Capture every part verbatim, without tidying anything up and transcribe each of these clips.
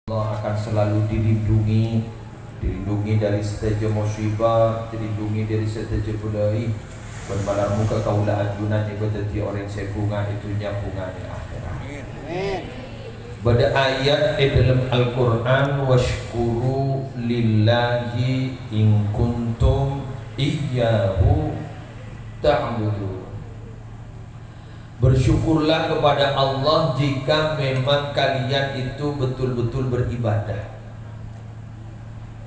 Allah akan selalu dilindungi, dilindungi dari sadhâjâ musibah, dilindungi dari sadhâjâ bâlâi. Bân malar moghâ kaulâ ajunan èpadhâddhi orèng sè bhunga è dhunnya, bhungana è akhèrat. Amin. Bâdâ ayat è dâlem Al-Qur'an, "Wasyukuru lillahi in kuntum iyyahu ta'budun." Bersyukurlah kepada Allah jika memang kalian itu betul-betul beribadah.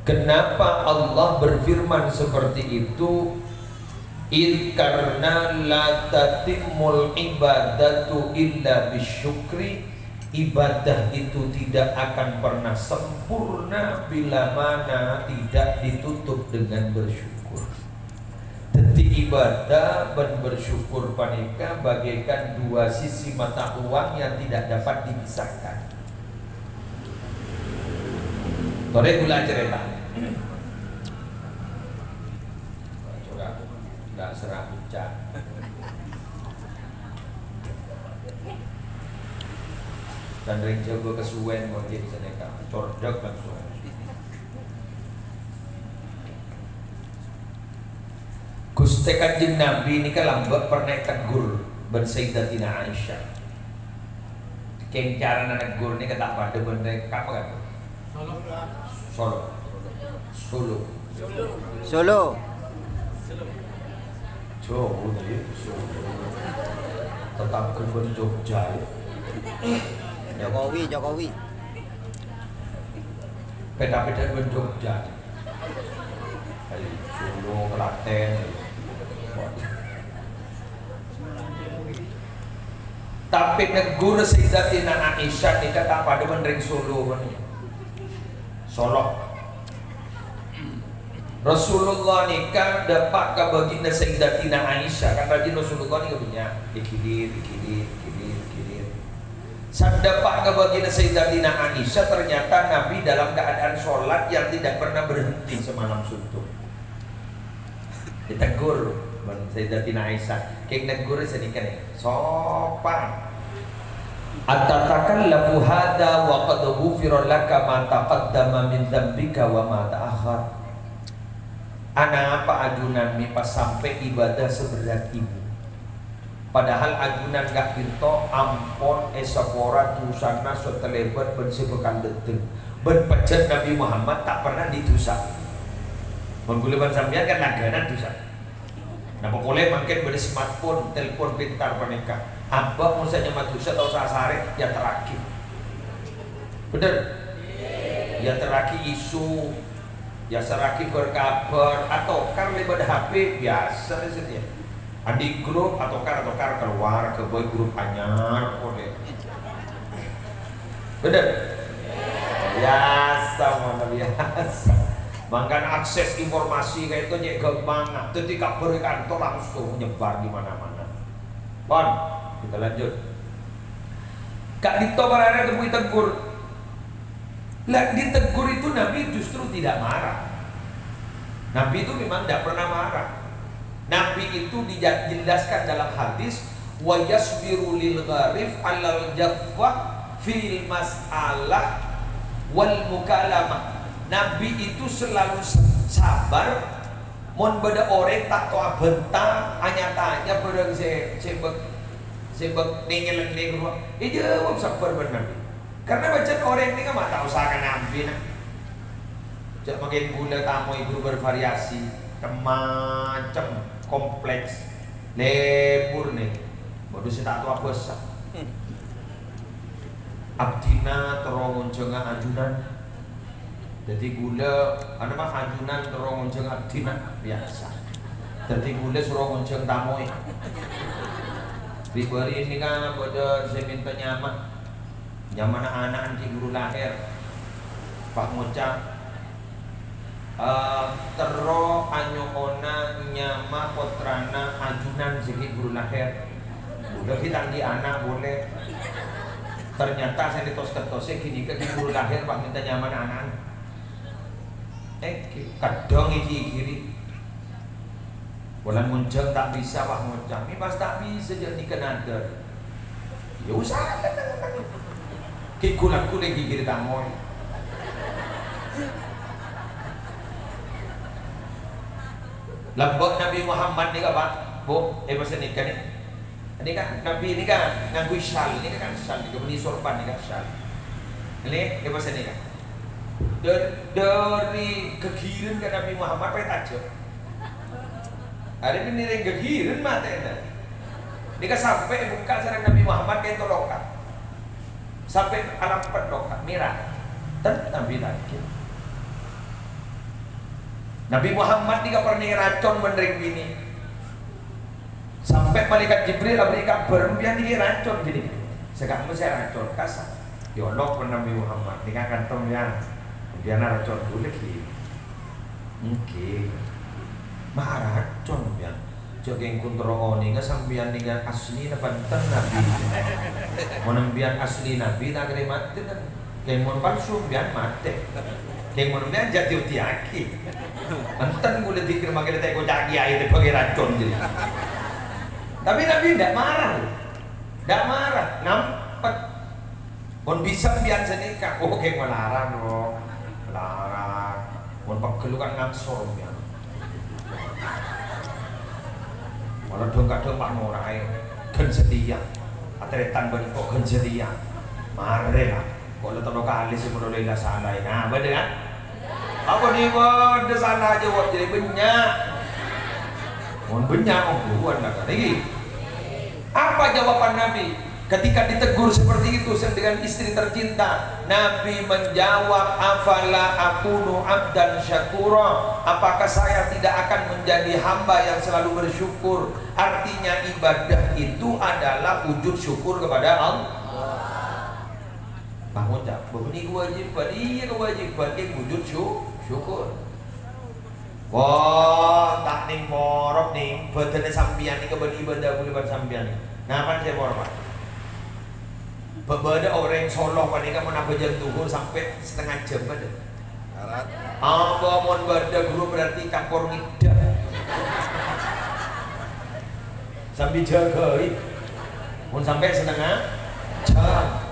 Kenapa Allah berfirman seperti itu? Id karena la tatimmul ibadatu illa bisyukri, ibadah itu tidak akan pernah sempurna bila mana tidak ditutup dengan bersyukur. Dhâddhi, ibadah bân bersyukur panèka bagaikan dua sisi mata uang yang tidak dapat dipisahkan. Torè kaulâ acarèta. Coba, nggak serah ucap. Dan rèng Jhâbâ kesuwèn mon ghi' sanèka, cordhâk langsung. Ghustè Kanjeng Nabi nèka lambâ' pernah ètegghur bân Sayyidatina Aisyah. Kèng carana negghur nèka ta' padâ bân rèng-, apa kan? Solo. Solo. Solo. Solo. Jhâu, yâ, Solo. Tetangghâ bân Jogja, yâ. Jokowi, Jokowi. Bhidhâ-bhidhâ bân Jogja. Ayo, Solo, Klaten. Tapè negghur Sayyidatina Aisyah nèka ta' padâ bân rèng Solo, bân Solo. Rasulullah nèka dâpa' ka bâgina Sayyidatina Aisyah, kan rajin Rasulullah nèka bânnya', ègilir, ègilir, ègilir, ègilir. Sa'at dâpa' ka bâgina Sayyidatina Aisyah, ternyata Nabi dalam keadaan sholat yang tidak pernah berhenti semalam suntuk. Ètegghur bân Sayyidatina Aisyah. Kèng negghur sanèka nè, sopan. "Atatakallafu hadza wa qad ghufira laka ma taqaddama min dzambika wa ma ta'akhkhar." Anapa ajunan mè' pas sampè' ibadah seberat ini? Padahal ajunan ka'dinto ampon èsapora dusana sè talèbât bân sè bhâkal dâteng. Bân pajhât Nabi Muhammad ta' pernah anḍi' dusa. Mon kaulâ bân sampèyan kan langganan dusa. Napa polè mangkèn bâdâ smartphone, telpon pintar panèka. Abâ' mon sè nyama dusa tao sasarè, èyaterraghi. Bhender? Èyaterraghi isu, èyaterraghi bâr-kabhâr, atokar lèbât H P, biyasa rè satèya. Anḍi' grup, atokar, atokar, kalowar, ghâbây grup anyar, polè. Bhender? Biyasa, mon biyasa. Mangkana akses informasi ka'ḍinto cè' ghâmpang. Dhâddhi kabhâr è kanto langsung nyebar di mana-mana. Pon, kita lanjut. Ka'ḍinto para rabu ètegghur. Lah, ditegur itu Nabi justru tidak marah. Nabi itu memang tidak pernah marah. Nabi itu dijelaskan dalam hadis, "Wa yasbiru lil gharif alal jaffah fil mas'alah wal mukalamah." Nabi itu selalu sabar mon bâdâ orèng ta' tao abhânta, nya-tanya bhârâng sè, sè bâk-, sè bâk nèng-nèngèlè, èjâwâb sabbhâr bân Nabi. Karna bâjâna orèng nèka ma' ta' osa ka Nabi, na. Jhâ' makèn ghulâ tamoy ghuru bervariasi, cem-macem, kompleks, lebur nè, bâdâ sè ta' tao abhâsa. Abdhina terro ngonjhânga ajunan. Dhâddhi ghulâ, ana ma' ajunan terro ngonjhâng abdhina, biyasa. Dhâddhi ghulâ soro ngonjhâng tamoy. Ri-bâri' nèka bâdâ sè mènta nyama. Nyamana ana'na ghi' buru lahèr. Pas ngoca', "Eh, terro anyo'ona nyama pottrana ajunan sè ghi' buru lahèr." Ghulâ ghi' ta' anḍi' ana' polè. Ternyata sè nètos-kèttos sè ghânèka ghi' buru lahèr, pas mènta nyamana ana'na. Èngghi, kadhâng èghi-èghiri. Polana ngonjhâng ta' bisa, wah, ngoca', "Mè' pas ta' bisa, jhâ' nèka nadâr." Yâ, usaha tenang-tenang. Ghi' gu-lagghu lè ghighiri tamoy. Lambâ' Nabbhi Muhammad nèka, Pak, Bu, è, pasènèka nè. Nèka, Nabbhi nèka ngangghuy syal, nèka kan syal, nèka bânnè sorban nèka syal. Nè, è, pasènèka. Dâr-, dâri ghâghirân ka Nabbhi Muhammad pètajâ. Arèya bânnè rèng ghâghirân matèna. Nèka sampè' èbukka' sareng Nabbhi Muhammad kaèn toloka. Sampè' alampet loka, mèra. Ten Nabbhi taghi. Nabbhi Muhammad nèka pernah èracon bân rèng binè'. Sampè' Malaèkat Jibril aberri' kabhâr, "Empèyan nèka èracon binè'." "Sè ka'emma sè èracon, kassa'." Èolok bân Nabbhi Muhammad, "Nèka kantong, yâ. Empèyan aracon ghulâ, ghi?" "Èngghi." "Ma' aracon, yâ." "Jhâ' kèng ghun terro onènga sampèyan nèka asli napa enten, Nabbhi. Mon empèyan asli, Nabbhi, ta' kèra matè, kan? Kèng mon palsu, empèyan matè. Kèng mon empèyan jhâ' èodi'aghi. Enten ghulâ dikir makè ta' èkoca' kèyaè, tèbâ kè racon, jârèya." Tapè Nabbhi ndak mara, lho. Ndak mara, ngampet. Mon bisa empèyan sanèka, oh, kèng malarat, bro. Malarat. Mon pegghel kan ngangsor empèyan. Malah dhâng-kadhâng pas noraè, ghân satèya. Ataretan bân engko' ghân satèya. Marè, la. Kok la tello kalè sè malolo la salaè. Nah, bâdâ, kan? Apa nè bâdâ sala jâwâb jârèya bânnya'? Mon bânnya', oh, buruan la, kan? Iki. Apa jawaban Nabi ketika ditegur seperti itu dengan istri tercinta? Nabi menjawab, "Afala akunu abdan syakura? Apakah saya tidak akan menjadi hamba yang selalu bersyukur?" Artinya, ibadah itu adalah wujud syukur kepada Allah. Pas ngoca', "Bâ bânnè kewajiban, iyâ kewajiban, kèng wujud syu-, syukur." Wah, ta' nèng porop, nèng. Bâdânna sampèyan nèka bân ibadah ghulâ bân sampèyan nèka. Napa sè porop, Pak? Bâ-, bâdâ orèng solo panèka mon abhâjâng dhuhur sampè' satengnga jam bâdâ. Apa mon bâdâ ghuru berarti campor ngèdhâ. Sambi jâgâi. Mon sampè' satengnga jam.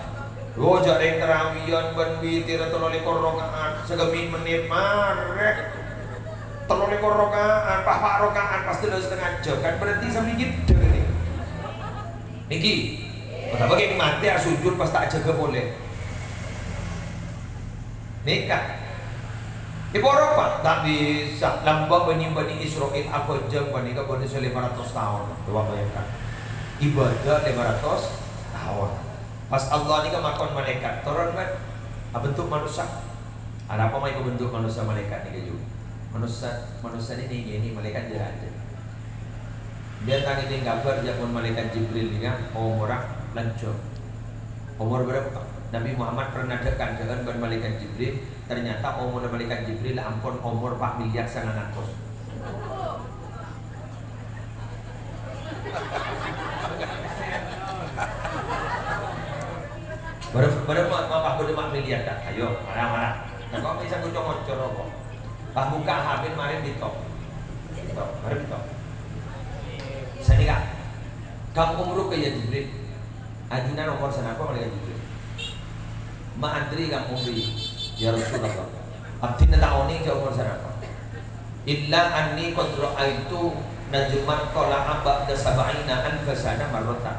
Lo, jhâ' rèng tarawiyan bân witir tello lèkor rakaat, sagâmè' mennit marè. Tello lèkor rakaat, pa'-empa' rakaat, pas dâlâ satengnga jam. Kan berarti sambi ngèdhâ nèka. Nèka. Otabâ kèng matè asojud pas ta' ajâgâ polè. Nèka. Èporop, Pak? Ta' bisa. Lambâ' bânnè Bani Isra'il abhâjâng panèka bâdâ sè lèma ratos taon. Coba bayangkan. Ibadah lèma ratos taon. Pas Allah nèka makon malaèkat, "Toron, Mat. Abentuk manossa." Arapa ma' èkabentuk manossa malaèkat nèka, Ju? Manossa, manossa nè ngènè, malaèkat jâ-rajâ. Biyasa ngèdhing kabhâr, jhâ' pon Malaèkat Jibril nèka omorra lanjhâng. Omor bârâmpa? Nabi Muhammad pernah dhâ'-kandhâ'ân bân Malaèkat Jibril, ternyata omorra Malaèkat Jibril ampon omor pa' miliar sangang atos. Bârâmpa, bârâmpa, ma-, ma-, bâdâ pa' miliar, ta'? Ayo, mara, mara. Engko' bisa ngoco-ngoco roko'. Pas bukka' H P marè bito. Bito, marè bito. Sanèka. Kam umruka ya Jibril? Ajunan omor sanapa, Malaèkat Jibril? Ma adri kam umri, ya Rasulullah. Abdhina ta' onèng jhâ' omor sanapa. Illa anni qad ra'aitu najman thala'a ba'da sab'ina alfa sana marratan.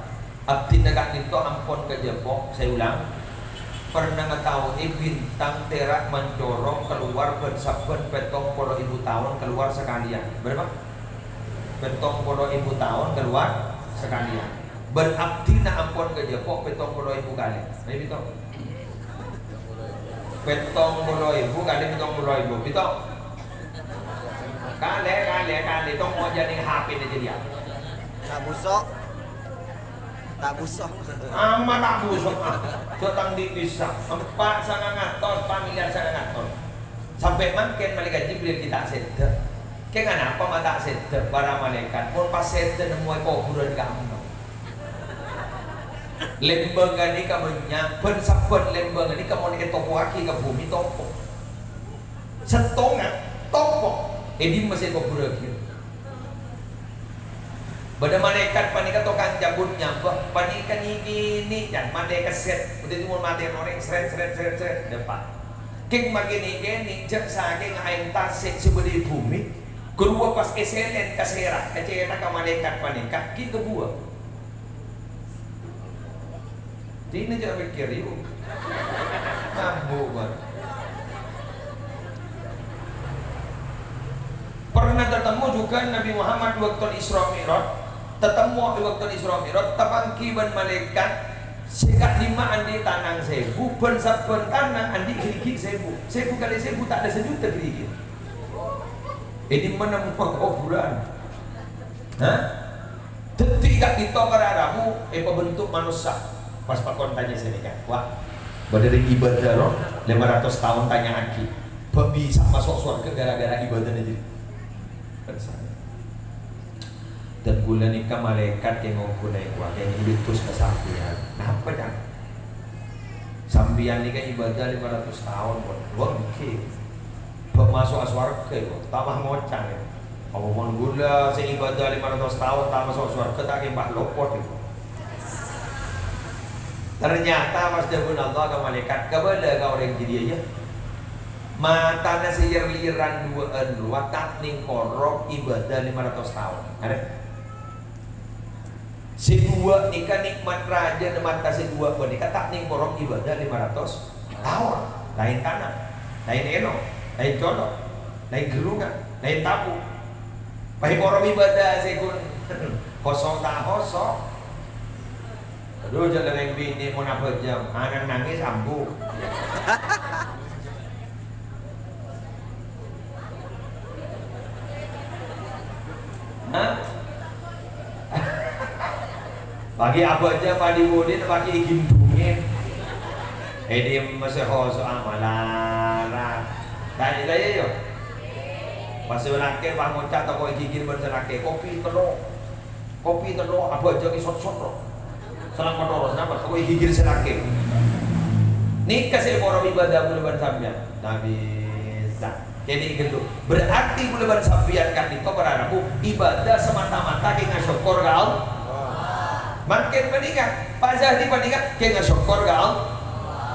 Abdhina ka'dinto ampon kajhâpo', saya ulang, pernah ngataoè bintang tèra' mancorong kalowar bân sabbhân pèttong polo èbu taon kalowar sakalèyan. Bârâmpa? Pèttong polo èbu taon kalowar sakalèyan. Bân abdhina ampon kajhâpo' pèttong polo èbu kalè. Ayo, bito. Pèttong polo èbu kalè pèttong polo èbu. Bito. Kalè, kalè, kalè. Tong mo jhâ' nèng H P-na jârèya. Ta' busok. Ta' busok. Ama ta' busok, ah. Jhâ' tang di' bisa. Empa' sangang atos, pa' miliar sangang atos. Sampè' mangkèn Malaèkat Jibril ghi' ta' sèdhâ. Kèng anapa ma' ta' sèdhâ, para malaèkat? Mon pas sèdhâ nemmoè kobhurân ka'emma. Lèmbâng ghânèka bânnya', bân sabbhân lèmbâng ghânèka mon ètopowaghi ka bhumè topo'. Sèttonga topo', è dimma sè èkobhurraghi? Bâdâ malaèkat panèka tokang cabut nyambâ, panèka ngènè, can, matè kèsèt. Dhâddhi mon matèna orèng, srèt, srèt, srèt, srèt, dâpa'. Kèng makènè-kènè, jhâ' sakèng aèng tasè' sè bâdâ è bhumè, ghâruwa pas èsèlèn ka sèra, ka cèthagghâ malaèkat panèka, ghi' kabuwâng. Dinah jhâ' mèkkèr, yu. Mabuk, Bang. Pernah tatemmo jhughân Nabi Muhammad è bâkto Isra Mi'raj. Tatemmo è bâkto Isra Mi'raj, tapangghi bân malaèkat sè ka'dimma andi' tanang sèbu, bân sabbhân tanang andi' ghârighi' sèbu. Sèbu kalè sèbu ta' ada sajuta ghârighi'. È dimma nemmowa kobhurân? Hah? Dhâddhi ka'dinto para rabu èpabhânto' manossa. Pas pakon tanya sanèka, "Wa', bâdâ rèng ibâdâ rowa lèma ratos taon tanya'aghi, bâ' bisa maso' sowarghâ ghârâ-ghârâ ibâdâna jârèya?" Dân kaulâ nèka malaèkat kèng ongghu nèka, kèng utus ka sampèyan. Napa, Cang? Sampèyan nèka ibâdâ lèma ratos taon, pon. Wah, èngghi. Bâ' maso'a sowarghâ, èko. Ta' pas ngoca', èko. Apa pon kaulâ sè ibâdâ lèma ratos taon ta' maso' sowarghâ, ta' kèng pas lopot, èko. Ternyata pas dhâbuna Allah ka malaèkat, "Kabâlâ ka orèng jârèya, yâ. Matana sè yer-lèyerran duwâ'ân rowa ta' nèng korok ibâdâ lèma ratos taon." Arè. Sè duwâ' nèka nè'mat rajâna mata sè duwâ' panèka ta' nèng korok ibâdâ lèma ratos taon. Laèn tana, laèn èno, laèn colo', laèn ghârrungan, laèn tabu. Pas korok ibâdâ sè ghun kosong ta' kosong. Adhu, jhâ' lèrèng binè' mon abhâjâng, ana' nangès ambu. Hah? Paghi' abhâjâng padi budin paghi' ègindhungè. Èdhi mèsè hoso amalarat. Tanya, tanya, yo. Pas sè lakè' pas ngoca' toko ègigir bân sè lakè', "Kopi tello'." Kopi tello' abhâjâng èsot-sot, ro. Sala matoros, napa? Toko ègigir sè lakè'. Nèka sè èporo ibâdâ kaulâ bân sampèyan. Ta' bisa. Kènè' ghâllu. Berarti kaulâ bân sampèyan ka'dinto para rabu ibâdâ semata-mata kèng asokkor ka Allah. Mangkèn panèka, Pak Zahdi panèka kèng asokkor ka Allah.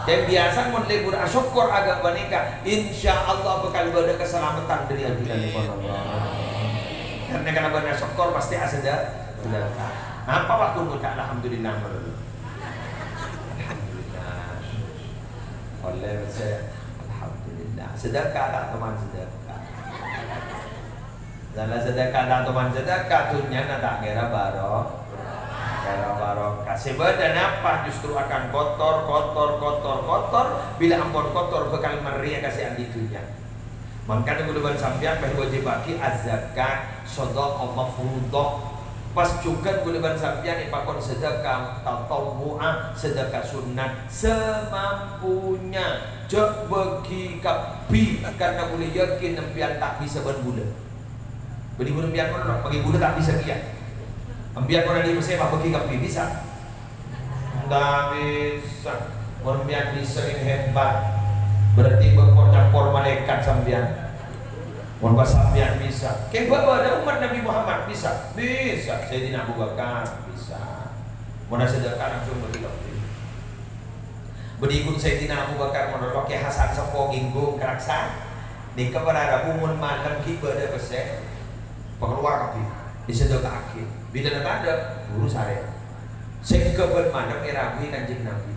Kèng biyasa mon lebur asokkor aghâ' panèka, insyaallah bhâkal bâdâ kasalameddhân dâri ajunan Allah. Karna kalabân asokkor pastè asedda-, sedekah. Napa waktu nguca' alhamdulillah malolo? Alhamdulillah. Ollè pèssè. Alhamdulillah. Sedekah ta' toman sedekah. Sala sedekah ta' toman sedekah, dhunnyana ta' kèra baro-, kèra barokah. Sè bâdâ napa justru akan kotor, kotor, kotor, kotor. Bilâ ampon kotor bhâkal marrèya ka sè andi' dhunnya. Mangkana kaulâ bân sampèyan pas èwâjibaghi az-zakat, shadaqah mafruḍah. Pas jhughân kaulâ bân sampèyan èpakon sadhâka tatawwu'ah, sadhâka sunnat, samampunya. Jhâ' bâgi kabbhi, karna kaulâ yakin empèyan ta' bisa bân bulâ. Bânnè ghun empèyan mon, bâgi bulâ ta' bisa kèya. Empèyan mon andi' pèssè, bâgi kabbhi bisa. Ta' bisa. Mon empèyan bisa, ini hebat. Berarti bâkal nyampor malaèkat sampèyan. Mon pas sampèyan bisa. Kèng bâ-, bâdâ ommat Nabi Muhammad bisa. Bisa. Sayyidina Abu Bakar bisa. Mon sadhâka langsung bâgi kabbhi. Bânnè ghun Sayyidina Abu Bakar mon rowa Kè Hasan Seppo Ginggung Karaksan. Nèka para rabu mon malem ghi' bâdâ pèssè. Pakalowar kabbhi. Èsadhâkaaghi. Bilâ la tadâ', buru sarè. Sèngghâ bân malem èrabui Kanjeng Nabi.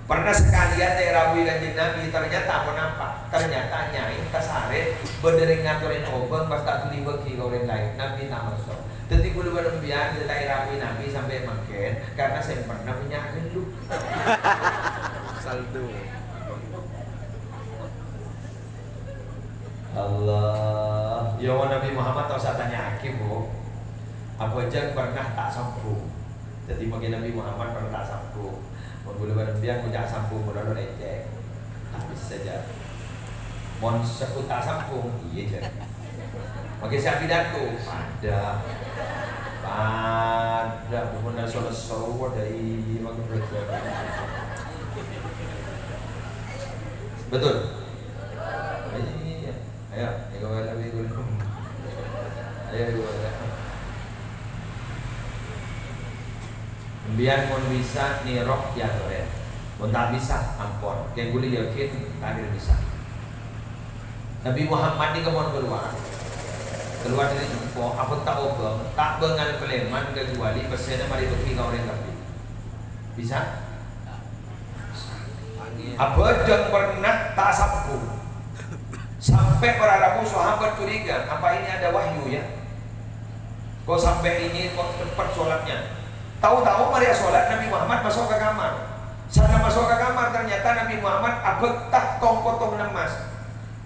Pernah sakalèyan èrabui Kanjeng Nabi, ternyata ponapa? Ternyata nyai tasarè bân rèng ngatorè obâng pas ta' dhuli bâgi ka orèng laèn. Nabi ta' maso'. Dhâddhi kaulâ bân empèyan sè ta' èrabui Nabi sampè' mangkèn, karna sè pernah bânnya' ghâllu. Saldo. Allah. Ya, Nabi Muhammad ta' osa tanya'aghi, Bu. Abhâjâng pernah ta' sambhung. Dhâddhi, mangkèn Nabi Muhammad pernah ta' sambhung. Mon kaulâ bân empèyan ngoca' sambhung, kaulâ lo lecek. Ta' bisa, jâ. Mon sè ta' sambhung, iyâ, jâ. Mangkèn sè apidato, padâ. Padâ, mon solo-solo, dâi, mangkèn betul. Betul? Iyâ. Ayo, èko waè lebbi ghun. Ayo, èko waè. Empèyan mon bisa nèro' yâ, torè. Mon ta' bisa, ampon. Kèng ghulâ yakin ta' kèra bisa. Nabi Muhammad nèka mon kalowar, kalowar dâri empo', abhâkta obâng, ta' bângal palèman, kajhâbhâli pèssèna marè bâghi ka orèng kabbhi. Bisa? Abhâjâng pernah ta' sabbhu. Sampè' para rabu sahabat curiga, "Apa ini ada wahyu, ya? Kok sampai ini, kok cepat sholatnya?" Tahu-tahu marè asholat, Nabi Muhammad maso' ka kamar. Saat maso' ka kamar, ternyata Nabi Muhammad abhâkta tong-potong emmas.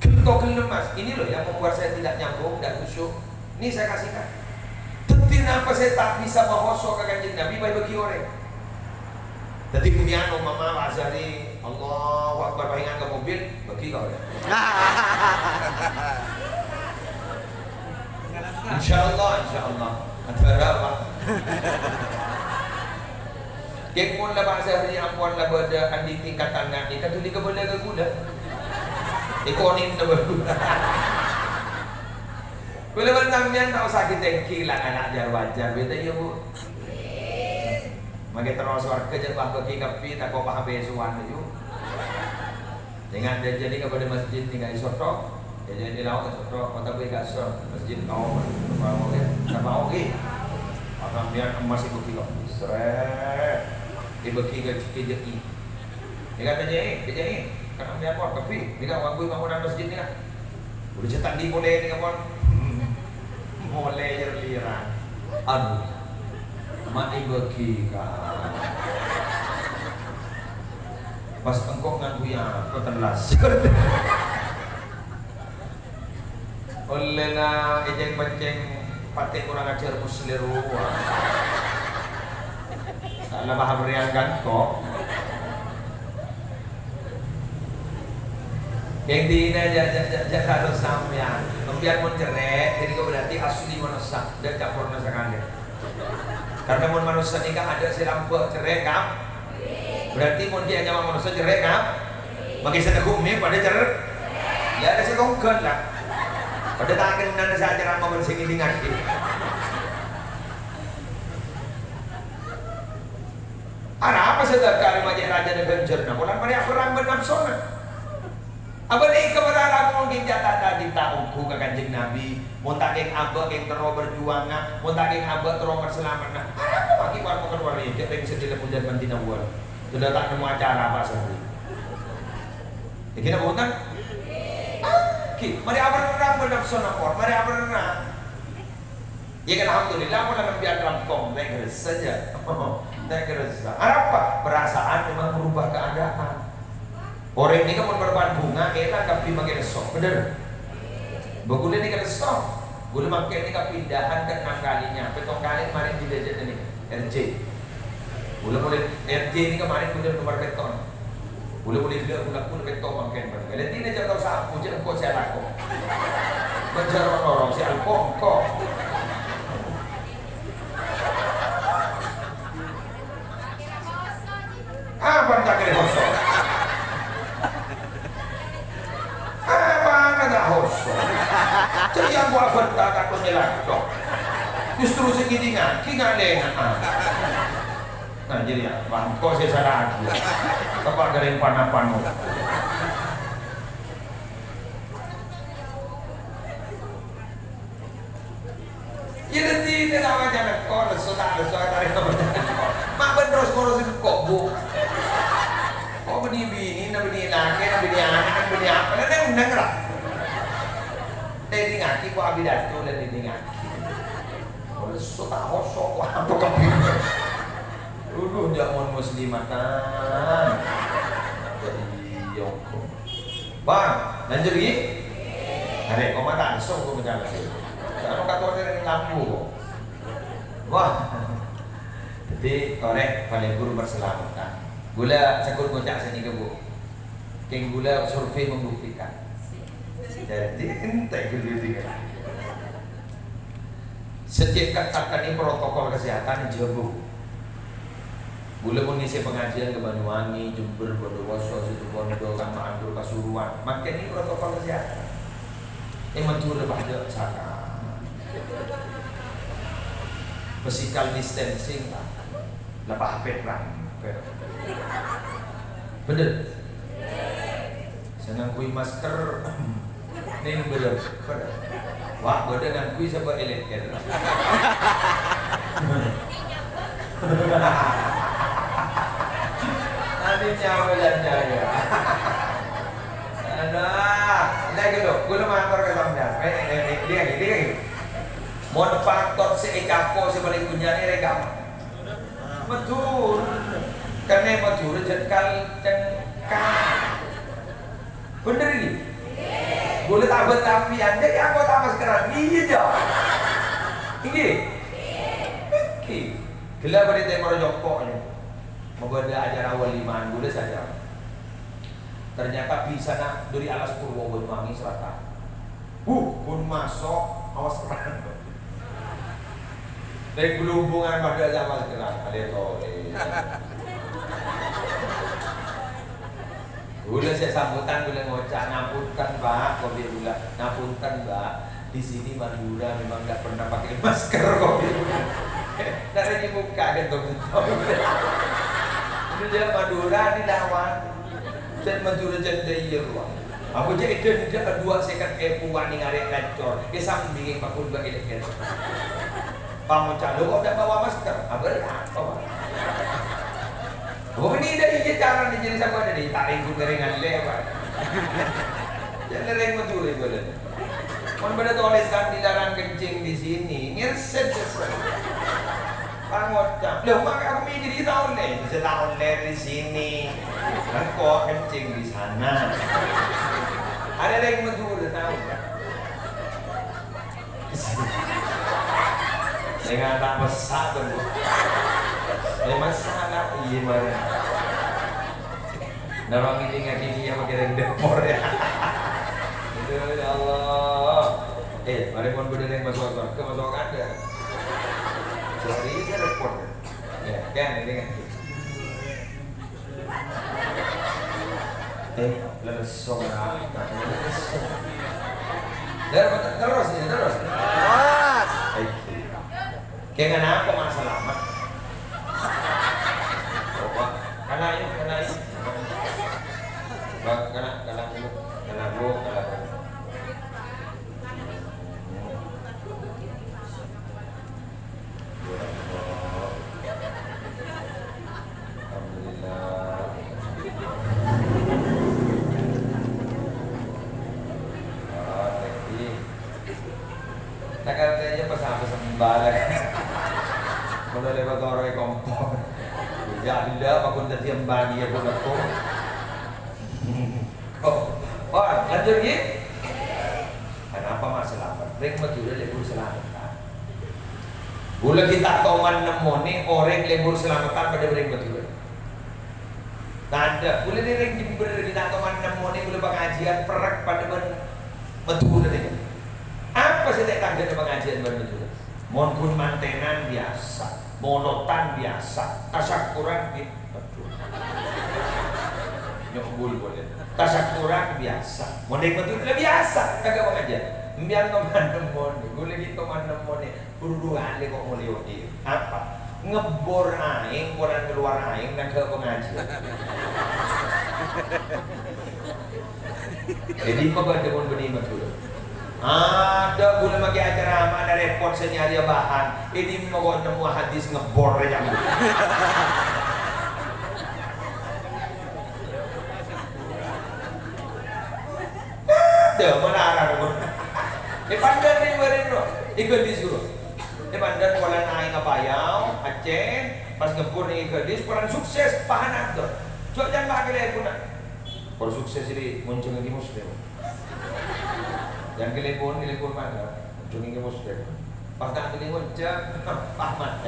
Ghi' togellem, Mas. Ini loh yang membuat saya tidak nyambung, tidak khusyuk. Ini saya kasihkan. Dhâddhi napa sè ta' bisa mahoso ka Kanjeng Nabi, bâ-, bâghi orèng. Dhâddhi, kemudian umpama Pak Azhari, Allahu Akbar, pas enga' ka mobil, bâghi ka orèng. Insyaallah, insyaallah. Adhârâ, Pak. Kèng mon la Pak Azhari ampon la bâdâ andi' tingkatan nganè, kadhuli kabâlâ ka ghulâ. Èkonèm na bâdâ. Ghulâ bân sampèyan ta' osa ghi-tèngghi la, ana' jar-wajar, bhender, iyâ, Bu? Mangkè terro sowarghâ jhâ' pas bâghi kabbhi, tako' pas bâsowan, yu. Sènga' jhâjhâ nèka bâdâ masjid nèka è Soto. Jhâjhâ è Laok è Soto, kota bâi kasor, masjid kaum. Sapa oke? Sapa oke? Pas sampèyan emmas èbâghi kabbhi. Srèt. Èbâghi ka jhâjhâ. Nèka jhâjhâ, jhâjhâ. Kan sampèyan pon kabbhi. Nèka ngangghuy bangunan masjid nèka. Udah cetak di polè nèka pon. Molè lir-liran. Aduh. Ma' èbâghi, Ka'. Pas engko' ngangghuy apa, tellas? Ollèna ècèng-pècèng patè kurang ajar Muslim rowa. Ta' la paham rèyan kan, kok. Kèng dinah jhâ', jhâ', jhâ', jhâ' harus sampèyan. Sampèyan mon cerrè', jârèya berarti asli manossa, ta' campor manossa kanḍhâ. Karena mon manossa nèka adâ' sè lambâ' cerrè', kan? Berarti mon ghi' anyama manossa cerrè', kan? Mangkè sè neggu' mè' padâ cer-, ya, adâ' sè tongghâl, la. Padâ ta' kennal sè acaramah bân sè ngèdingngaghi. Arapa sè dhâkar ma' cè' rajâna ghânjhârna, polana marè aperrang bân napsona. Abâ' nèka para rabu ghi' ta' ta' ongghu ka Kanjeng Nabi, mon ta' kèng abâ' kèng terro berjuanga, mon ta' kèng abâ' terro marsalameddhâ. Arapa ma' ghi' war-, war-, war-, rèya rèng sè ḍâlem ojhân bân dinah buwân. Sudah ta' nemmo acara apa sabbhân. Èngghi napa bhunten? Èngghi, marè aperrang bân napsona, pon. Marè aperrang. Ya kan, alhamdulillah, mon la sampèyan rampong, ta' kerassa, jâ. Ta' kerassa. Arapa? Perasaan memang merubah keadaan. Orèng nèka mon parappa'na bhunga, èlang kabbhi mangkè lesso, bhender? Bâ ghulâ nèka lesso. Ghulâ mangkèn nèka pindahan keenam kalinya, pèttong kalè marè pindah jâ' nèka, R J. Ghulâ polè R J nèka marè ghulâ nomor pètto'. Ghulâ polè ghellâ' ghulâ ghulâ pètto' mangkèn, bhender. Lha dinah jâ' tao sabu, jâ' engko' sè alako. Bân jâ' ro-, ro-, sè alako engko'. Apa ta' kèra hoso? Apa ta' hoso? Jâ' yang gua benta ta' kèra nyelak, dok. Justru sè ngèdingngaghi ngalèna. Nah, jadi ya, bâ' engko' sè sala lagi. Tepa' garèng pana-pano. Iyâ, dhâddhi, nèka ta' macana, kok lesso ta' lesso, ta' lesso. Ma' bân terros ngorosin kok, Bu. Kok bânnè binè, na bânnè lakè, na bânnè ana', na bânnè apa, na neng-neng ra. Dâddhi ngakè kok abidato, dâddhi ngakè. Kok lesso ta' hoso, kok apa kabbhi. Dulu jaman muslimatan. Jadi, yongko. Bang, lanjut lagi? Arè, kok mata langsung kok menjawab sih. Kalau kata orang yang lampu kok. Wah. Jadi, torè palèng ghuru berselamatan. Ghulâ sakut ngocak sini ke, Bu. Kèng ghulâ survei membuktikan. Jadi, ente ghulâ tinggal. Setiap kata tadi protokol kesehatan jâgâ. Ghulâ mon ngèsè pengajian ka Banyuwangi, Jember, Bondowoso, Situbondo, Kampung Anggur, Pasuruan. Mangkèn nèka protokol kesehatan. È Madhurâ padâ saka. Physical distancing, Pak. Lepas H P perang. Bhender? Sè ngangghuy masker, neng bhender. Wah, bhender ngangghuy sabâ èlèr. Nanti nyawa dan jaya. Aduh, ndak gitu. Ghulâ mator ka sampèyan. Eh, eh, eh, dia, dia, dia. Mon faktor sè ècapo' sè palèng bânnya' nèka. Madhurâ. Karna Madhurâ jhâ' kal-, cengkal. Bhender, ghi? Ghulâ ta' bân sampèyan, dhâddhi anggota maskeran. Iyâ, jhâ'. Èngghi? Èngghi. Ghellâ' bâdâ tèmor jokko, yâ. Mabâdâ acara walimahan ghulâ saja. Ternyata bhisana dâri alas Purwo, Banyuwangi Selatan. Huh, ghun maso', awas tenan. Rèng Blumbungan padâ aja awas tenan, alè tolè. Ghulâ sè sambutan ghulâ ngoca', "Ngapunten, Pak," kopi ghulâ. "Ngapunten, Pak. Di sini Madura memang nggak pernah pakai masker," kopi ghulâ. Dari dibuka gitu. Itu dia Madura dilawan. Dan Madura jendela iya ruang. Apa jâ' èdhândhâ'â dua sèket èbu wani ngarè' kancor, èsambingè pakon bâ' èlèk-èlèk. Pangoca' lo kok ndak bawa masker? Abâ' rè apa, Pak? Apa mènè dâ' iyâ carana jârèya sapa dâ' iyâ? Ta' rèng-ghun ngarè' ngallè, Pak. Jâ' ngarè' Madhurâ bâlâna. Mon bâdâ tolèsan dilarang kencing di sini, ngèrsèt sèsè. Pangoca', "Loh, mak aku mikir di tahun nih, bisa tahun nih di sini. Engkau kencing di sana." Ada yang Madhurâ tahu nggak? Sèngko' ta' massa' to, Bu. Eh, massa' ta'? Iyâ, marè. Narong ini ngakini ya, pakai rèng dâpor ya. Aduh, ya Allah. Eh, marè mon bâdâ rèng maso' sowarga, maso' kandhâ. Sorry, saya repot. Ya, kan, ini kan. Eh, leres, ora. Leres. Terus, terus, ya, terus. Terus. Eh, kèng anapa, Mak, salamet? Coba. Kana, yuk, kana, yuk. Bang, kana, kana, Bu. Kana, Bu, kana, Bu. Alhamdulillah. Ah, thank you. Takaltenya pas apa sembala. Kalau lewat orang kompor. Ya, Allah, apa pun tadi yang bagi ya, pun aku. Oh, oh, lanjut, nggih. Kenapa, Mak, salamet? Rèng Madhurâ lebur salamet, Pak. Ghulâ ghi' ta' toman nemmonè orèng lebur salametan padâ bân rèng Madhurâ. Tadâ', ghulâ nè rèng Jember ghi' ta' toman nemmonè ghulâ pangajiân perrek padâ bân Madhurâ nèka. Apa sè ta' tadâ' pangajiân bân Madhurâ? Mon ghun mantenan biyasa, molotan biyasa, tasakkuran bi-, Aduh. Nyokbul polè. Tasakkuran biyasa. Mon rèng Madhurâ la biyasa, kaghâ' pangajiân. Empèyan toman nemmonè, ghulâ ghi' toman nemmonè. Buru duwâ alè kok molè odi'. Apa? Ngebbor aèng, polana kalowar aèng, nangghâ' pangajiân. Jadi, pabâdâ mon bânnè Madhurâ. Adâ' ghulâ makè acara amanna rèpot sè nyarèya bahan. È dimma kok nemmo hadis ngebbor rè jambul. Adâ' manara rè. È pandân rè bâreng ro. È ghâllis ro. È pandân polana aèng apayao, accèn, pas ngebbor neng è ghâllis, polana sukses, bahan adâ'. Jhâ' jân makè lèbunna. Kor sukses ini ngonjhângaghi Muslim. Yang telepon, telepon mana? Ngonjhângaghi Muslim. Pas tak telepon, cek, Ahmad.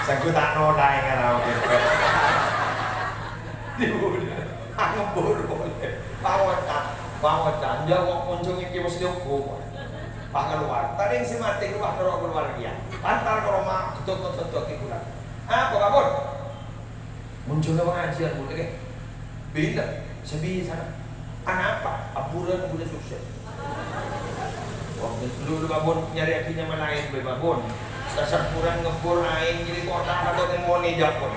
Sanggup tak nolai kan aku. Di mana? Ngembur boleh. Pawata, pawata. Dia mau ngonjhângaghi Muslim kok. Pas keluar. Tadi yang si mati keluar, keluar, keluar dia. Antar ke rumah, tutup, tutup, tutup, hiburan. Apa, Pak Bun? Munculna pangajiân, Bu, ngghi. Bilâ? Sabisana. Anapa? Aburan, Bu, sukses. Wah, dulu, dulu, Pak Bun, nyarèyaghi nyama laèn, Bu, Pak Bun. Tasakkuran ngebbor aèng, jadi kota atau temone Japon.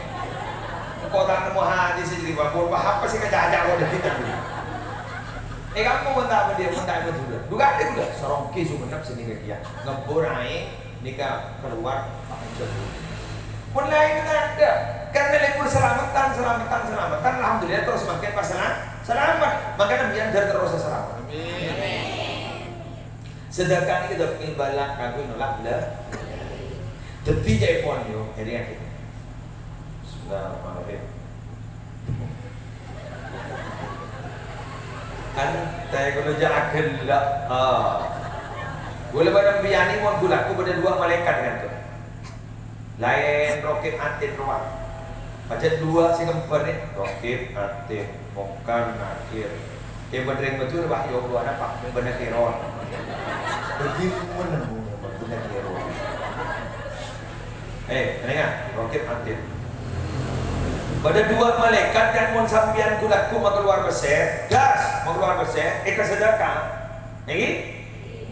Engko' ta' nemmo hadis sè jârèya, pon apa sè èkacaca' kodhu kita dulu. È kampo mon ta' bâdâ, mon ta' Madhurâ. Dhu kadhi kaulâ, Saronggi Sumenep sè nèka kèya. Ngebbhur aèng nèka kalowar pakanjâ. Mon laèn ta' adâ'. Karena lèbur salameddhân, salameddhân, salameddhân, alhamdulillah terros mangkèn pas sala-, salamet. Mangkana bi'en dâr terros salamet. Amin. Sedekah nèka daf'il bala, kaangghuy nolak bela-, dhâddhi ca'èpon, yo, èdingngaghi. Bismillahirrahmanirrahim. Kan, ta' kaulâ jâ' aghellâ'. Ah. Kaulâ bân sampèyan mon gu-lagghu bâdâ duwâ' malaèkat, kan, tuh. Laèn Raqib Atid rowa. Pajhât duwâ' sè kembar, Raqib Atid, Mungkar Nakir. Kèng bân rèng Madhurâ, wah, ya Allah, napa? Bân Nakirun. Bâgimana bân Nakirun? Eh, ènèngan, Raqib Atid. Bâdâ duwâ' malaèkat kan mon sampèyan gu-lagghu makalowar pèssè, das, makalowar pèssè, èkasadhâka. Nèka,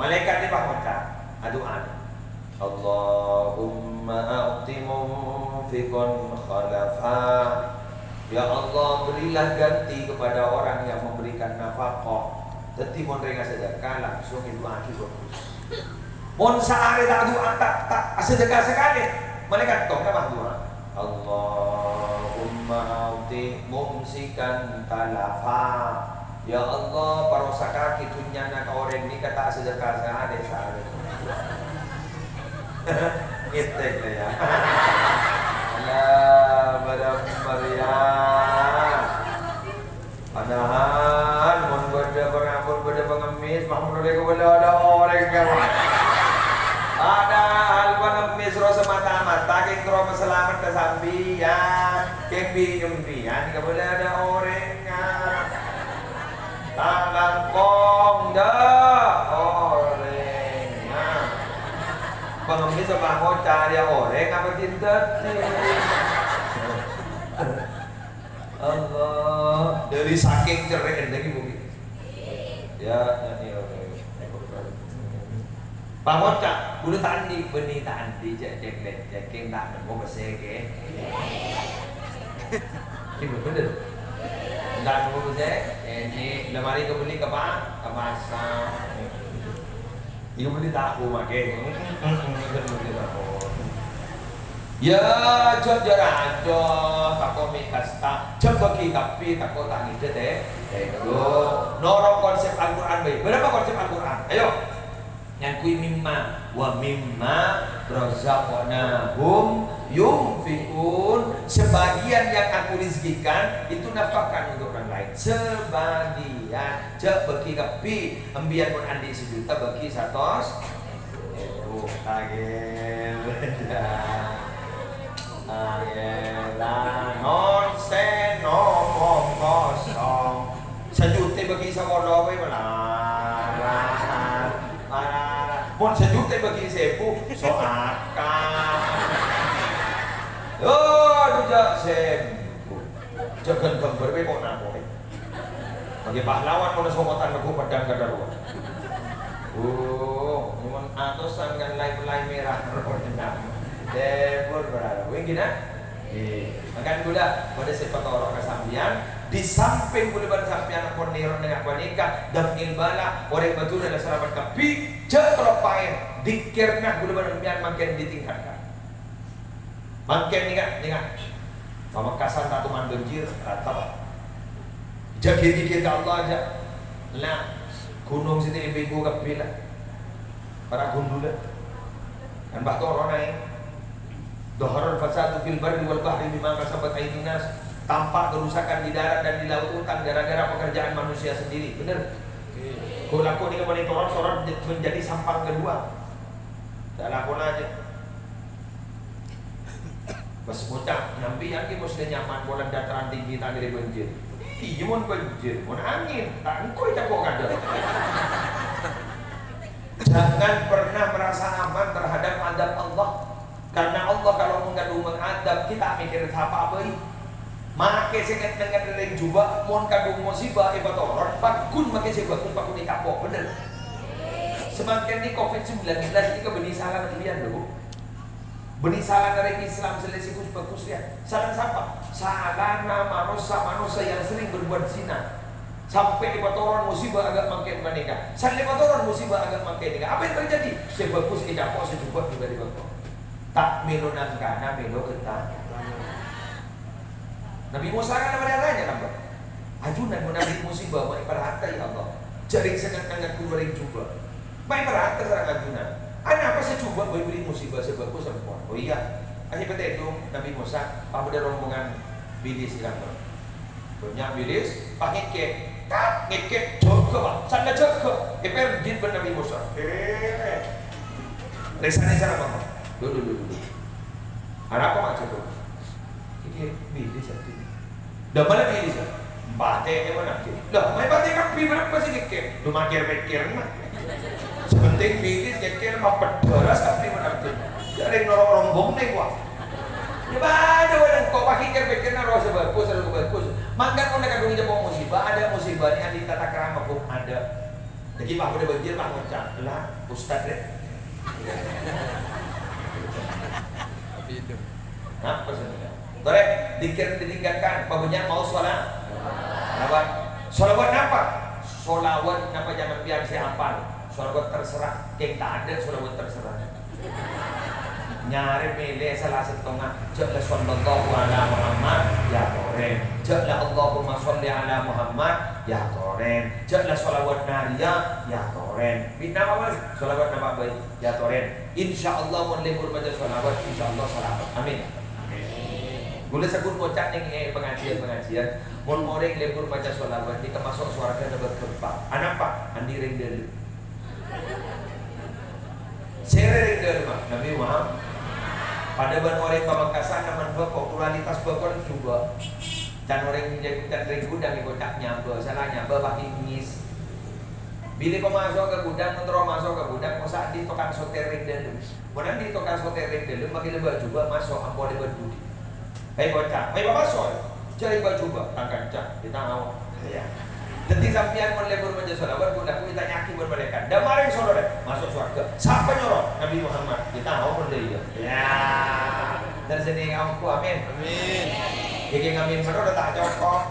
malaèkat nèka pas ngoca', adu'a. Allahumma a'ti munfiqan khalafa. Ya Allah, berilah ganti kepada orang yang memberikan nafkah. Dhâddhi, mon rèng asadhâka, langsung èdu'aaghi bhâghus. Mon saarè ta' du'a, ta', ta' asadhâka sakalè, malaèkat tong napa du'a? Allahumma a'ti mumsikan talafa. Ya Allah, parosakaghi dhunnyana ka orèng nèka ta' sedekah saarè-saarè. Ngètèk la, ya. Alah, bâdâ meriah. Padahal, mon bâdâ pang-, mon bâdâ pangemmès, Mahmud oleh kabâlâ adâ' orèng, kan? Padahal pangemmès rowa semata-mata kèng terro salamet ka sampèyan, kèng bi' sampèyan kabâlâ adâ' orèng, kan? Tang langkong dâ' orèngnga. Pangemmès apa ngoca' rèya orèng apa dhâddhi? Allah, dâri sakèng cerrè'na ghi, Bu. Ya, nyanyi orèng. Pangoca', bulu ta' andi', bânnè ta' andi', cè', cè', cè', cè', ta' nemmo pèssè, kè. Iyâ, bhender. Ta' nemmo pèssè, ènè, lemari kabelli ka pa-, ka pasar. Iyâ, bânnè tahu, makè. Bânnè tahu. Ya, jhâ' jâ-rajâ, tako' mè' kasta, jhâ' bâgi kabbhi, tako' ta' ngèdhâ tè-, tèdung. Noro' konsep Al-Qur'an bhâi. Bârâmpa konsep Al-Qur'an? Ayo. Ngangghuy mimma, "Wa mimma razaqnahum yunfiqun." Sebagian yang Aku rezekikan, itu nafkahkan untuk orang lain. Sebagian. Jhâ' bâgi kabbhi. Embiyan mon andi' sajuta, bâgi satos èbu. Tagel. Tagel. Nonsèn, omong kosong. Sajuta bâgi sapolo, wè, malarat. Malarat. Mon sajuta bâgi saèbu, so akal. Yo, dujâ saèbu. Jhâghân ghâmbhâr, wè, kok nako'è. Bâgi pahlawan mon sokotan lebbhu peddhâng kadâ' rowa. Oh, mon atosan kan lai-pelai mèra. Tèbur berarti. Wè, ghi, nah? Ngghi. Mangkana kaulâ bâdâ sè patoro' ka sampèyan, di samping kaulâ bân sampèyan ampon nèro nèng panèka, daf'il bala, orèng Madhurâ la salamet kabbhi, jhâ' kaloppaè, dzikirna kaulâ bân sampèyan mangkèn ditingkatkan. Mangkèn nèka, nèka. Pamekasan ta' toman banjir, rata, Pak. Jhâ' ghi-, ghi-, ka Allah jhâ'. Nah, ghunong sè tèmbhâng kabbhi la. Para' ghundhulan. Kan bâ' toron aèng. Dhaharal fasadu fil barri wal bahri bima kasabat aydin nas. Tampak kerusakan di darat dan di lautan gara-gara pekerjaan manusia sendiri. Bener? Ghulâ kok nèka bânnè toron, toron menjadi sampang kedua. Ta' lakona jhâ'. Pas ngoca', "Sampèyan ghi mostè nyaman polana dataran tinggi ta' kèra banjir." Iyâ, mon banjir, mon angèn, ta' engko' ècako' kadâ'. Jangan pernah merasa aman terhadap adab Allah. Karena Allah kalau mon kadhung ngadab, kita mikir sapa bhâi. Makè sè ngen-, ngen-, ngen jhubâ', mon kadhung musibah èpatoron, paggun makè sè bhâghus, paggun èkapo', bener? Samangkèn nèka covid sembilan belas nèka bânnè sala sampèyan, lho, Bu. Bânnè sala orèng Islam sè lè sè bhâghus, bhâghus, ya. Sala sapa? Salana manossa-manossa yang sering berbuat zina. Sampè' èpatoron musibah aghâ' mangkèn panèka. Sampè' èpatoron musibah aghâ' mangkèn nèka. Apa yang terjadi? Sè bhâghus ècapo', sè jhubâ' juga dibâko. Ta' mèlo nangkana, mèlo kèta. Nabi Musa kan marè aranya nambâ. Ajunan mon abit musibah, mon èparhata, ya Allah. Jhâ' rèng sè neng-, neng-, ghuru rèng jhubâ'. Mon èparhata sareng ajunan. Anapa sè jhubâ' bâi bâri' musibah sè bhâghus semponna? Oh iyâ. Pas èpatèdung Nabi Musa, pas bâdâ rombongan bilis è kanto. Bânnya' bilis, pas ngèkè'. Kat, ngèkè', jâgâ, Pak. Sanda jâgâ. Èpèrdin bân Nabi Musa. Eh. Rèksana sara mama. Duh, duh, duh, duh, duh. Arapa ma' jâgâ? Iki bilis, Abdin. Lah, mala bilis, ya? Patè, ya, mana, Abdin? Lah, main patè kabbhi, berapa sih, Kek? Lu mikir-mikir, nah. Sepenting bilis, Kek, mah pederas, Abdin, mana, Abdin? Ya, ada yang norok rombong, nih, wah. Ya, pada orang kok pakai pikir-pikir, nah, roh sebagus, sebagus. Mangkat, pun kadung jempol musibah, ada musibah, ini ahli tata krama, Bu, ada. Lagi, Pak, udah banjir, Pak, ngucap. Lah, Ustaz, deh. Tapi itu. Nah, pesennya. Torè, dzikir ditingkatkan. Pabânnya' maos shola-, sholawat. Sholawat napa? Sholawat napa jhâ' sampèyan sè apal? Sholawat terserah. Kèng tadâ' sholawat terserah. Nyarè mèlè sala sèttonga. Jhâ' la shallallahu ala Muhammad, ya torèn. Jhâ' la Allahumma sholli ala Muhammad, ya torèn. Jhâ' la sholawat nariyah, ya torèn. Bina apa, Mas? Sholawat napa bhâi? Ya torèn. Insyaallah mon lebur maca sholawat, insyaallah salamet. Amin. Ghulâ sabbhut ngoca' neng è pangajiân-pangajiân, mon orèng lebur maca sholawat nèka maso' sowarghâ nèbât ghâmpang. Anapa? Andi' rèng dhâlem. Sèrè rèng dhâlem, Nabi Muhammad. Padâ bân orèng Pamekasan, nèman bhâko, kualitas bhâko jhubâ'. Can orèng, can rèng ghudhâng èkoca' nyabâ, sala nyabâ paghi ngis. Bilâ pamaso' ka ghudhâng, mon terro maso' ka ghudhâng, mosa' andi' tokang soter rèng dhâlem. Mon andi' tokang soter rèng dhâlem, makkè lèbât jhubâ' maso' ampo lèbât budi. Hei, bocah, hei, pamaso'. Jhâ' lèbât jhubâ', tang kanca, kita mau. Iyâ. Dhâddhi sampèyan mon lebur maca sholawat, pon aku ditanya'aghi bân malaèkat. Dâ' marèng soro rè, maso' sowarghâ. Sapa nyoro? Nabi Muhammad. Kita mau mon iyâ. Iyâ. Dan sini kaumku, amin. Amin. Iki ngamin menurut tak cocok.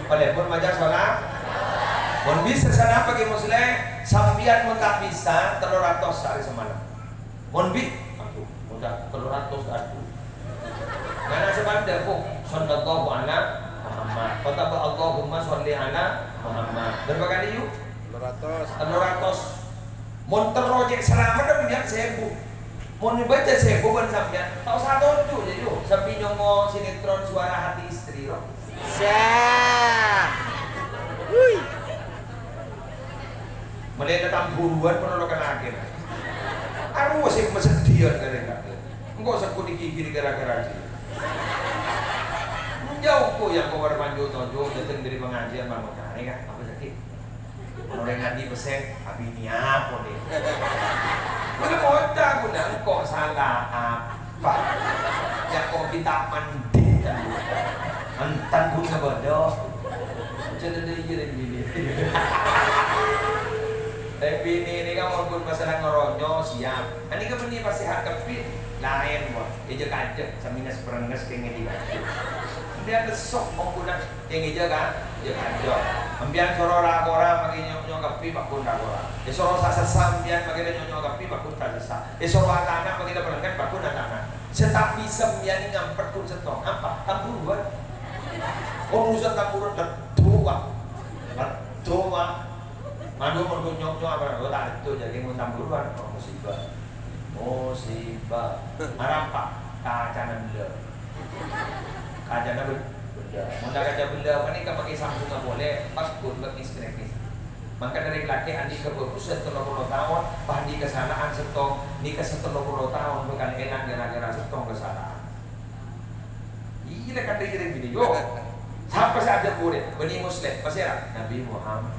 Palebur maca sholat. Mon bisa sanapa Ki Musleh? Sampèyan mon ta' bisa, tello ratos sehari semalam. Mon bi-, aduh, udah tello ratos, aduh. Ngana sepandek, Bu, sallallahu ala Muhammad. Kotaba Allahumma sholli ala Muhammad. Berapa kali, Yu? Tello ratos. Tello ratos. Mon terro cè' salamet, kan, sebu. Mon baca sebu bân sampèyan, ta' osa toju', jâ, Yu. Sambi nyongngo' sinetron Suara Hati Istri, ro. Sa. Wui. Mèlè tambhuruwân mènabi kana' akhèr. Arowa sè maseddhiyân karè kakè. Engko' sèngko' ègigir gara-gara jiyâ. Enjâ' engko' ya kowar manjhu tonjhu dâteng dâri pangajiân mangkana, kan? Apa sakit? Orèng andi' pèssè, abinèya polè. Ghulâ ngoca' ghulâ engko' sala apa? Ya kok kita mandi kan? Enten pun sabâdâ. Jâ' dâddhi iyâ rèng binè. Rèng binè nèka mon pun masalah ngoronyo siap. Anèka bânnè pas sehat kebbhi, laèn, wah. Èjâ-kajâ, sambi nges-prenges kèngèng èjâ-kajâ. Sampèyan lesso mon pun Kèng èjâ, Ka'? Èjâ-kajâ. Sampèyan soro ra-kora, makkè nyo'-nyo' kabbhi, pagghun ra-kora. Èsoro sa-sassa sampèyan, makkè nyo'-nyo' kabbhi, pagghun sa-sassa. Èsoro atana', makkè palèngan, pagghun atana'. Sè ta' bisa sampèyan ngampet ghun sèttong. Apa? Tambhuruwân. Urusan tambhuruwân, leddu, Pak. Leddu, Pak. Madu, madu, nyo'-nyo' apa? Oh, ta' leddu, jâ' mon tambhuruwân. Oh, musibah. Musibah. Arapa? Kacana bellâ. Kacana bel-, bellâ. Mon la kaca bellâ panèka makkè sambhungnga polè, pas ghun bângès-bângès. Mangkana rèng lakè' andi' kabhâghusân tello polo taon, pas andi' kasala'an sèttong, nèka satello polo taon bhâkal èlang gara-gara sèttong kasala'an. Iyâ, la kadhi rèng binè, yo. Sapa sè ajhâr polè? Bani Muslim. Pasèra? Nabi Muhammad.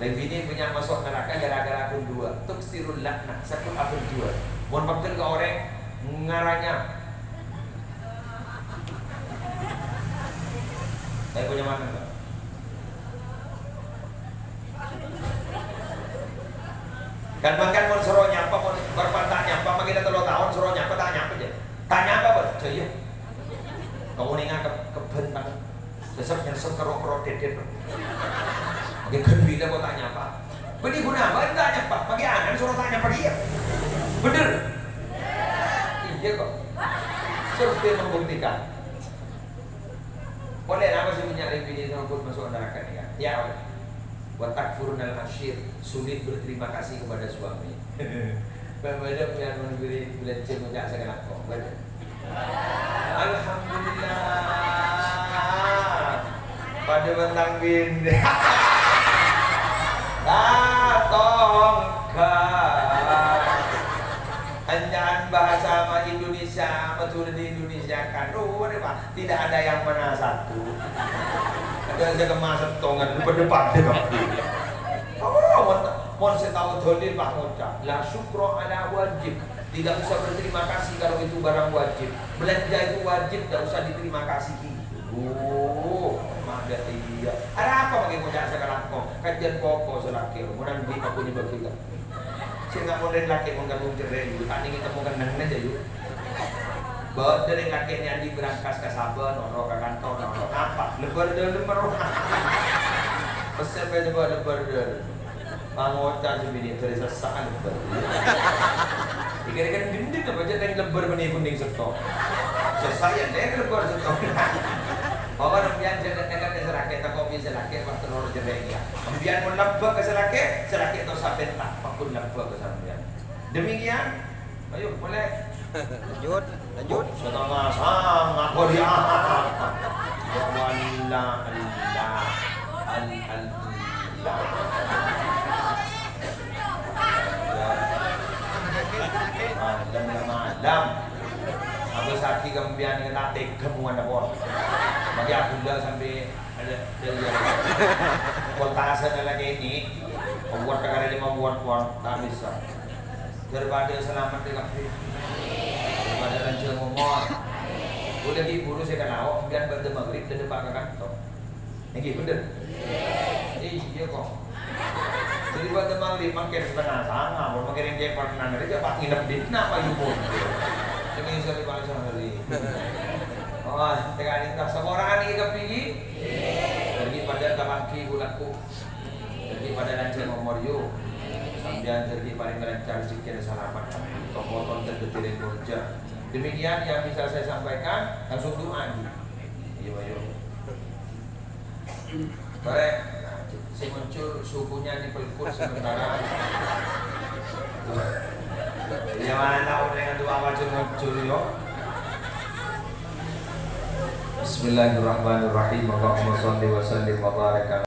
Rèng binè bânnya' maso' naraka gara-gara ghun duwâ'. Tuksirul laknah, sakut abhârjuwâ. Mon pegghel ka orèng, ngaranya. Tapi punya mana, Mbak? Kan mangkana mon soro nyapa, mon berpan ta' nyapa, makkè la tello taon soro nyapa, ta' nyapa, jâ. Ta' nyapa, Bos. Jâ, iyâ. Kamu ningan Dèdèt, no. Makkè ghân bilâ kok ta' nyapa. Bânnè ghuna apa ta' nyapa? Makkè ana'na soro ta' nyapa kèya. Bhender? Iyâ kok. Survei membuktikan. Polè napa sè bânnya' rèng binè' sè pon maso' naraka nèka? Ya, wa takfurnal ashir, sulit berterima kasih kepada suami. Bâdâ sampèyan mon bâri' bâlânjhâ ngoca' sakalangkong, bâdâ. Alhamdulillah. Padâ bân tang binè'. Tatongghâ. Ènca'an bahasa ma' Indonesia, Madhurâ di Indonesia kan. Oh, ada, Pak. Tidak ada yang pernah satu. Ada aja kemasetongan, padâ-padâ kabbhi. Oh, mon, mon sè tao dhâlil, Pak, ngoca', "La syukra ala wajib." Tidak usah berterima kasih kalau itu barang wajib. Belanja itu wajib, tidak usah diterima kasih. Oh, mada iya. Arapa makkè ngoca' sakalangkong? Kajjhân popo sè lakè', mon andi' aku nyebagi ka. Sè ngamoren lakè' mon kandung cerrè', yu, ta' nèng temo kennengnga jâ, yu. Bâdâ rèng lakè' nè andi' berangkas ka Sabah, noro' ka kantor, noro'. Apa? Lebbâr dâlem, noro'. Pèssè bâdâ lebbâr dâlem. Pangoca' sè binè' dhâri sessa'an lebbâr. Dikira-kira dinding apa jâ' nèng lebbâr mènè ghun nèng sèttong. Sessa'an nèng lebbâr sèttong. Pokokna sampèyan jâ' nèng-nèng sè lakè', tako' bi' sè lakè' pas terro jârèya. Sampèyan mon lebbâ' ka sè lakè', sè lakè' terro sapènta, pagghun lebbâ' ka sampèyan. Demikian. Ayo, mulai. Lanjut, lanjut. Oh, setengah sama kok dia. Ya Allah, Allah, Allah, Allah. Malam ya malam. Aku sakit kempian kena tegem wan apa. Bagi aku lah sampai ada, ada ya. Kota sana lagi ini. Buat kali lima buat pon, tak bisa. Daripada salamet è kabbhi. Daripada lanjhâng omor. Ghulâ ghi' buru sè ka lao', sampèyan bâdâ maghrib dâ' dâpa' ka kantor. Èngghi, bhender? Iyâ, kok. Jadi bâdâ maghrib mangkèn setengah sanga, mon mangkèn èngghi pernah, jadi coba nginep di mana, Pak Yubun? Ini saya Pak Sahri. Oh, tega ini, entah sekolah ini kabbhi ghi? Jadi pada kapan ki bulaku. Jadi pada lancar omor yu. Sampèyan jadi paling lancar rezeki salamet. Toko tonton dan detirin kerja. Demikian yang bisa saya sampaikan. Langsung doa yu. Ayo, ayo. Barè, sè muncul suhunya dipelkut sementara. Ya mana orang itu apa muncul yo? Bismillahirrahmanirrahim. Allahumma shalli wa sallim wa barik ala